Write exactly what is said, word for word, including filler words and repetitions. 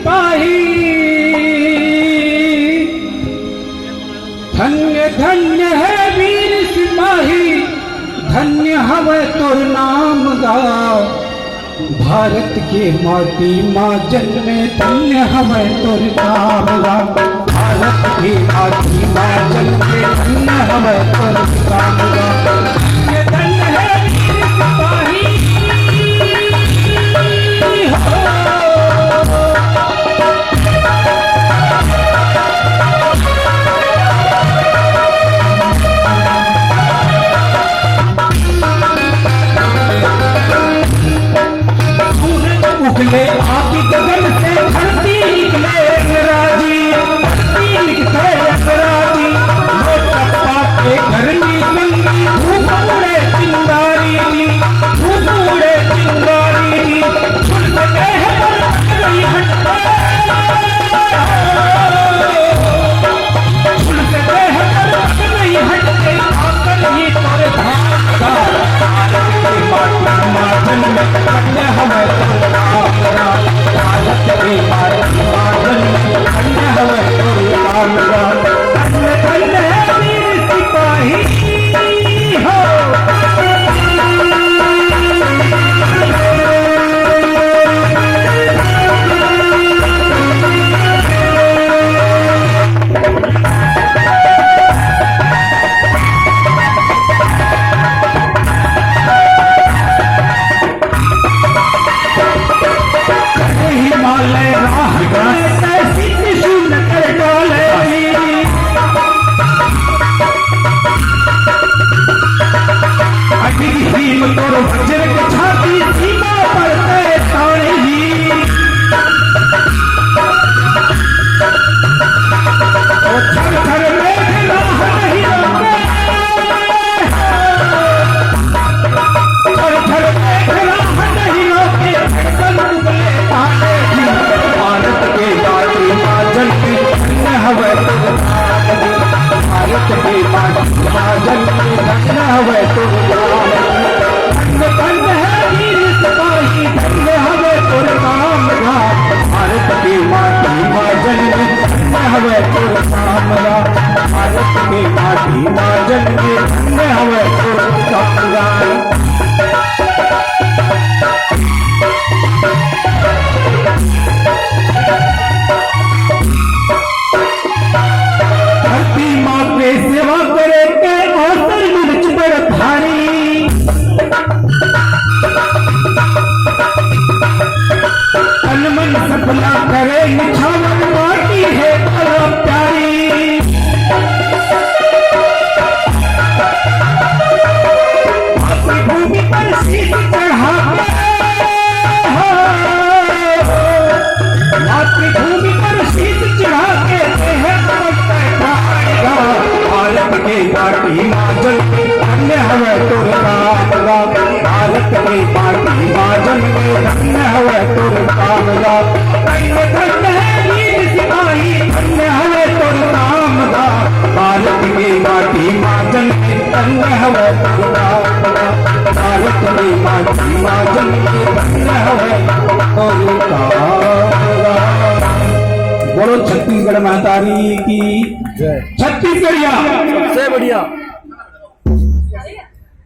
सिपाही, धन्य धन्य हे वीर सिपाही, धन्य हवय तोर नाम गा। भारत के माटी मा जन्मे, धन्य हवय तोर नाम गा। भारत के माटी मा जन्मे, धन्य हवय तोर नाम गा। धन्य धन्य हे वीर सिपाही हो। सूरज उगले आदि गगन से, धरती निकले अंगराजी, धरती निकले अंगराजी। लो चंपा के गर्मी संगी, धूप उड़े चिंगारी जी, धूप उड़े चिंगारी जी। झुलस देह पर पग नहीं हटते। झुलस देह पर पग नहीं हटते, आकर ये तोरे धाम का। भारत के माटी मा जन्मे, धन्य हवय तोर नाम गा। भारत के माटी मा जन्मे, धन्य हवय तोर नाम गा। धन्य धन्य हे वीर सिपाही हो। हिमालय राह में तैसी त्रिशूल कर डाले। अडिग भीम तोर वज्र के छाती, सीमा पर तय ताड़ही। ओ थर थर मेघ राह नहीं रोके। थर थर मेघ राह नहीं रोके, धड़कन उबले तारे जी। भारत के माटी मा जन्मे, धन्य हवय तोर नाम गा। भारत के माटी मा जन्मे, धन्य हवय तोर नाम गा। धन्य धन्य हे वीर सिपाही, धन्य हवय तोर नाम गा। भारत के माटी मा जन्मे, धन्य हवय तोर नाम गा। भारत के माटी मा जन्मे, धन्य हवय तोर नाम गा। धरती माँ के सेवा करे के अवसर मिलच बड़ भारी। तन मन सफला करे निछावर माटी हे बड़ा प्यारी। मातृभूमि पर शीश चढ़ा के, मातृभूमि पर शीश चढ़ा के देह समर्पण का आएगा। भारत के माटी मा जन्मे, धन्य हवय तोर नाम गा। भारत के माटी मा जन्मे, धन्य हवय तोर नाम गा। धन्य धन्य हे वीर सिपाही, धन्य हवय तोर नाम गा। भारत के माटी मा जन्मे, धन्य हवय तोर नाम गा। भारत के माटी मा जन्मे, धन्य हवय तोर नाम गा। बोलो छत्तीसगढ़ महतारी की जय। छत्तीसगढ़िया सबसे बढ़िया।